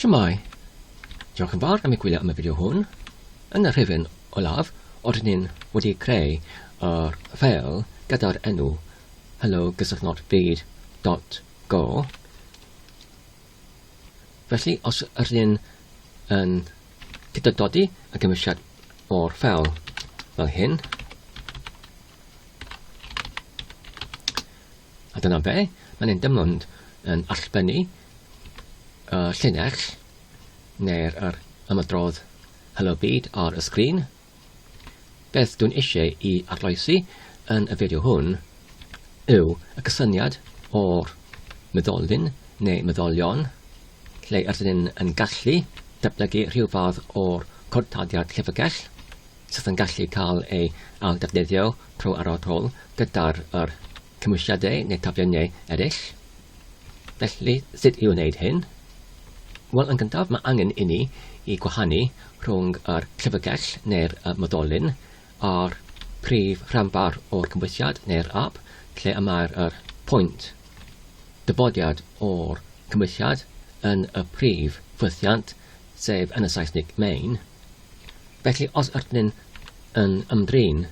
Shwmae! Diolch yn fawr am eich gwylio am y fideo hwn. Yn y rhifyn olaf, oeddwn ni'n wedi creu yr ffeil gyda'r enw hello gysylltnodfeed.go. Felly, os ydyn ni'n yn cydododi y gymwysiad o'r ffeil fel hyn, a dyna fe, mae'n ein dim ond yn allbennu y llinell neu'r yr ymadrodd Helo Byd ar y sgrin. Beth dwi'n eisiau i arloesi yn y fideo hwn yw y cysyniad o'r meddolyn neu meddolion lle ydyn ni'n yn gallu datblygu rhyw fath o'r codtadiad llyfrgell sydd yn gallu cael ei ailddefnyddio tro ar ôl gyda'r yr cymwysiadau neu tafluniau eraill. Felly, sut i wneud hyn? Wel, yn gyntaf, mae angen inni i gwahanu rhwng yr llyfrgell neu'r moddolyn a'r prif rhanbarth o'r cymhwysiad neu'r ap lle y mae'r yr pwynt dyfodiad o'r cymhwysiad yn y prif ffwythiant, sef yn y Saesneg main. Felly, os ydyn yn ymdrin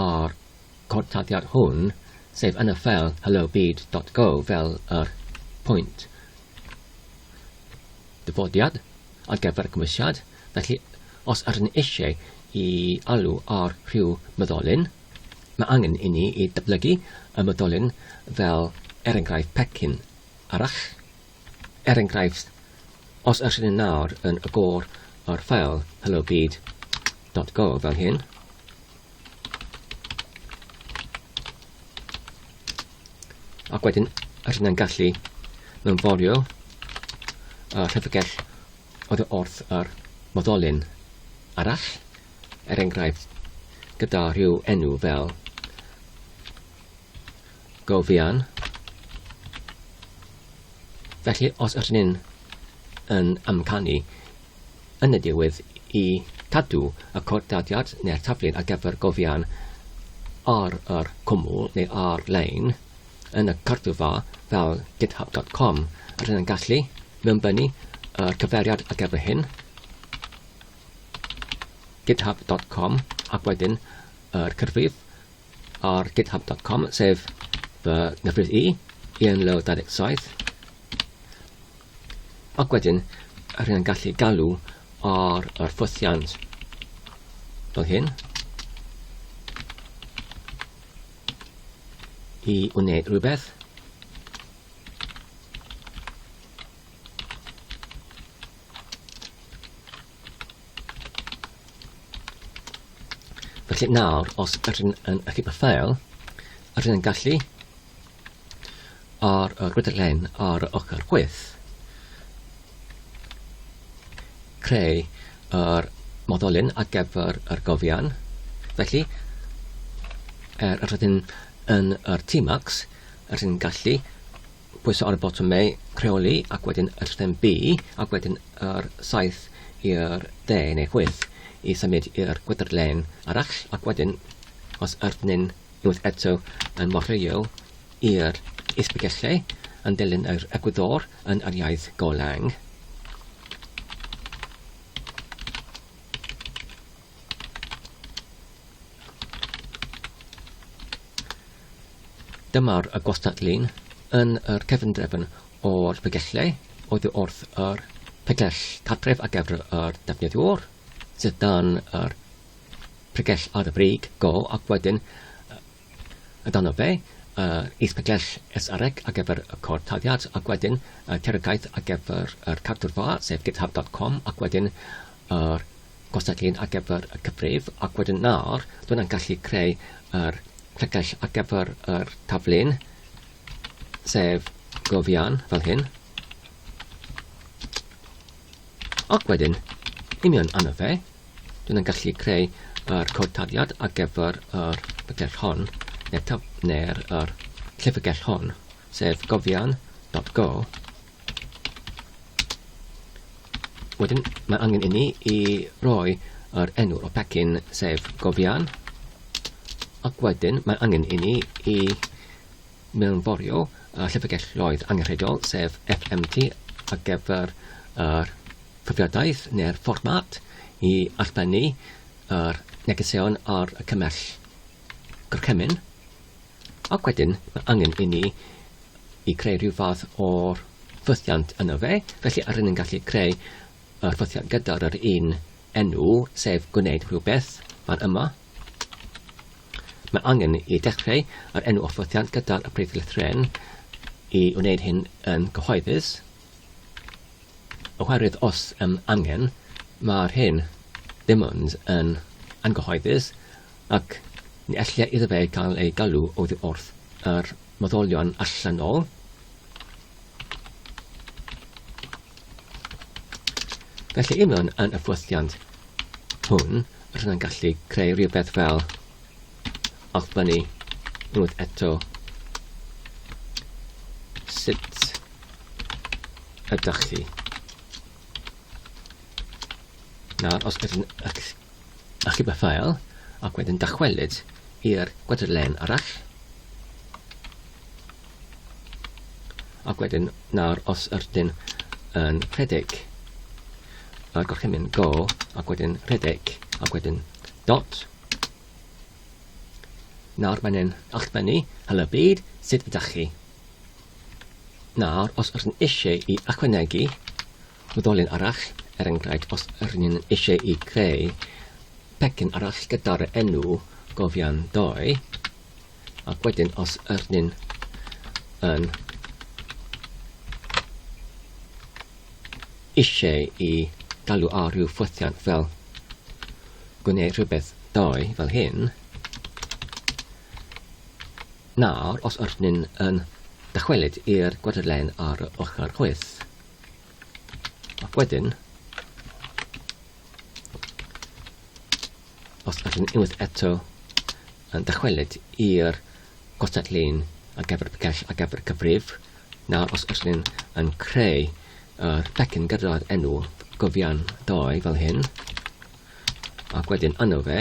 â'r cortadiad hwn, sef yn y ffeil hellobyd.go fel yr pwynt dyfodiad ar gyfer y cymwysiad, felly os ydyn ni eisiau i alw ar rhyw meddolyn, mae angen i ni i datblygu y meddolyn fel er enghraifft pecyn arall. Er enghraifft, os ydyn ni nawr yn agor yr ffeil hellobyd.go fel hyn, Ac wedyn, rydyn ni'n gallu mewnforio y llyfrgell oddi wrth yr moddolyn arall, er enghraifft, gyda rhyw enw fel Gofian. Felly, os ydyn ni'n yn amcanu yn y diwedd i cadw y cordadiad neu'r taflun ar gyfer gofian ar yr cwmwl neu ar-lein yn y cartref fel github.com. Rydyn yn gallu mewnbynnu y cyfeiriad ar gyfer hyn github.com ac wedyn yr cyfrif ar github.com sef fy nghyfrif i, ianlow27 Ac wedyn, rydyn yn gallu galw ar yr ffwythiant fel hyn i wneud rhywbeth. Felly nawr, os ydyn yn achub y ffael, rydyn yn gallu ar y rhydlen ar y ochr chwith. Creu yr modolyn ar gyfer yr gofian. Felly, er rydyn yn yr Tmax, rydyn gallu pwyso ar y botwm E, rheoli, ac wedyn y rhydlen B, ac wedyn yr 7 i'r dde neu chwith i symud i'r gwydrlen arall, ac wedyn os ydyn Unwaith eto yn moreio i'r isbrygellau yn dilyn yr egwyddor yn yr iaith Golang. Dyma'r y gwastadlun yn yr cefndrefn o'r pregellau oddi wrth yr pregell cartref ar gyfer yr defnyddiwr sydd dan yr pregell ar y brig, go, ac wedyn y dan o fe, yr is-pregell SREC ar gyfer y cod taliad, ac wedyn y terogaeth ar gyfer yr cartrfa, sef github.com, ac wedyn yr gostadlun ar gyfer y cyfrif, ac wedyn nawr, dwi'n gallu creu yr pregell ar gyfer yr taflun, sef gofian, fel hyn. Ac wedyn, union arno fe, Dwi'n yn gallu creu yr cod taliad ar gyfer yr pregell hon, neu'r tab, neu'r yr llyfrgell hon, sef gofian.go. Wedyn, mae angen i ni i roi yr enw o'r pecyn, sef gofian, ac wedyn mae angen i ni i mewnforio y llyfrgelloedd angenrheidiol, sef FMT ar gyfer yr ffurfiadaeth neu'r fformat i allbennu yr negeseuon ar y cymell gorchymyn. Ac wedyn mae angen i ni i creu rhyw fath o'r ffythiant yno fe, felly ar yn gallu creu yr ffythiant gyda'r yr un enw, sef gwneud rhywbeth fan yma. Mae angen i dechrau yr enw o'r ffythiant gyda'r y prif lythryn i wneud hyn yn gyhoeddus. Oherwydd os ym angen, mae'r hyn ddim ond yn angyhoeddus ac ni ellir iddo fe gael ei galw oddi wrth yr moddolion allanol. Felly i mewn yn y ffwythiant hwn, rydyn yn gallu creu rhywbeth fel allbynnu unwaith eto sut ydych chi. Nawr, os ydyn achub y ffael ac wedyn dychwelyd i'r gwadlen arall, ac wedyn nawr os ydyn yn rhedeg y gorchymyn go ac wedyn rhedeg ac wedyn dot nawr mae'n allbennu helo byd sut ydych chi Nawr, os ydyn eisiau i ychwanegu oedolyn arall, er enghraifft, os ydyn eisiau i creu pecyn arall gyda'r enw gofian 2, ac wedyn os ydyn yn eisiau i galw ar rhyw ffwythiant fel gwneud rhywbeth 2 fel hyn, Nawr, os ydyn yn dychwelyd i'r gwadlen ar y ochr chwith, ac wedyn, os ydyn unwaith eto yn dychwelyd i'r gosod lun ar gyfer y picell ar gyfer y cyfrif, nawr os ydyn yn creu yr pecyn gyda'r enw gofian 2 fel hyn, ac wedyn yno fe,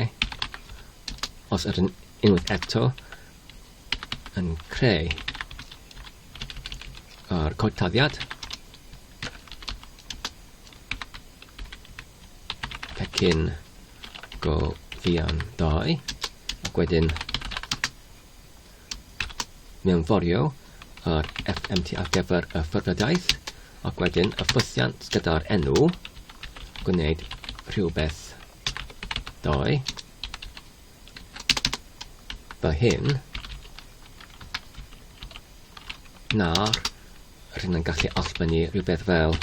os ydyn unwaith eto yn creu yr cod taddiad pecyn go fuan 2 ac wedyn mewnforio yr FMT ar gyfer y ffurfwriaeth ac wedyn y ffwythiant gyda'r enw gwneud rhywbeth 2 Fel hyn. Nawr, rydyn yn gallu allbynnu rhywbeth fel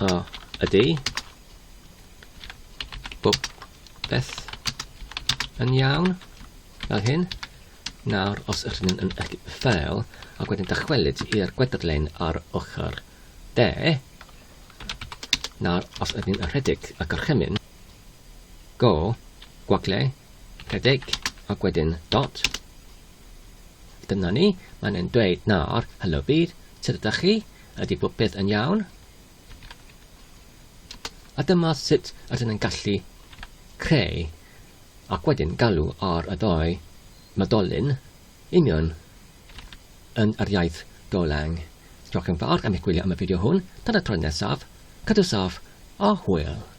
O, ydy. Bob beth yn iawn, fel hyn. Nawr, os ydyn ni'n yn y ffeil ac wedyn dychwelyd i'r gwedrlen ar ochr dde, nawr, os ydyn ni'n rhedeg y gorchymyn, go, gwagle, rhedeg, ac wedyn dot, dyna ni, mae'n yn dweud nawr, helo byd, sut ydych chi, ydy bob peth yn iawn? A dyma sut ydyn ni'n gallu creu ac wedyn galw ar y ddau modolyn union yn yr iaith Golang. Diolch yn fawr am eich gwylio am y fideo hwn. Tan y tro nesaf, cadw saff a hwyl!